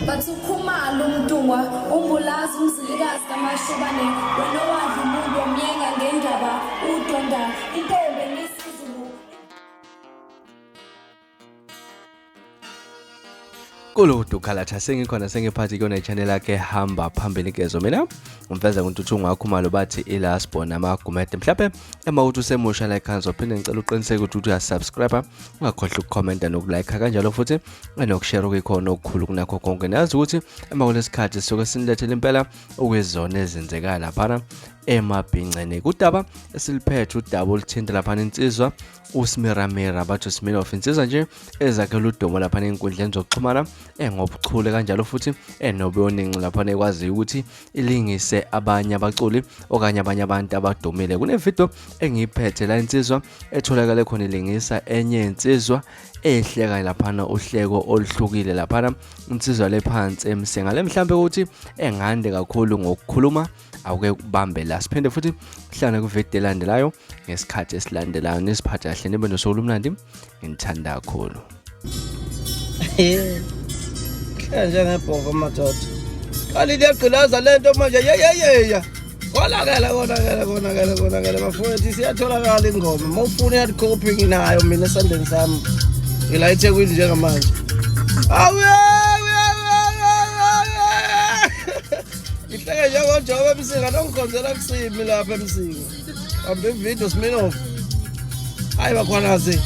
Bathi uKhumalo uMntungwa uMbulazi uMzilikazi kaMashobane wena owadla umuntu wamyenga ngendaba udonda intombi enesiZulu. Kuludu Khalatha sengikhona sengiphathi kuyona i-channel yakhe hamba phambili gezo mina ngimveza ngoNtuthu Khumalo bathi ilasbon amagumede mhlawumbe ema uthi usemusha la ekhaya ngizophinde ngicela uqiniseke ukuthi uyasubscribe ungakhohlwa ukukhomenta nokulike kanjalo futhi nokushare okuyikhona okukhulu kunakho konke. Nazi ukuthi emva kulesikhathi sisuke sinilethele impela okuyizona ezenzeka laphana emabhinceni. Kudaba esiliphethe udaba oluthinta laphana insizwa uSmiramira, bathi uSmirov, insizwa nje ezakhela udumo laphana ey'nkundleni zokuxhumana engobuchule kanjalo futhi enobuyoningi laphana ekwaziyo ukuthi ilingise abanye abaculi okanye abanye abantu abadumile. Kunevidiyo engiyiphethe la insizwa etholakale khona ilingisa enye insizwa ehleka laphana uhleko oluhlukile laphana insizwa le phansi emsinga le mhlambe ukuthi engande kakhulu ngokukhuluma awuke kubambe la. Siphinde futhi sihlangane kwividiyo elandelayo ngesikhathi esilandelayo. Nisiphathe kahle nibe nosuku olumnandi, nginithanda kakhulu. Hlala njengebhova madoda. Qala iyagqilaza lento manje yeyeyeya. Konakele konakele konakele konakele bafowethu isiyatholakala ingoma. Uma ufuna i-hard copy nginayo mina esandleni sami. Ngila eThekwini njengamanje. Awu Ngihleke njengoJobe eMsinga nongikhonzela kusimi lapha eMsinga. Bambe ividiyo Sminoff. Hayi bakhwanazi.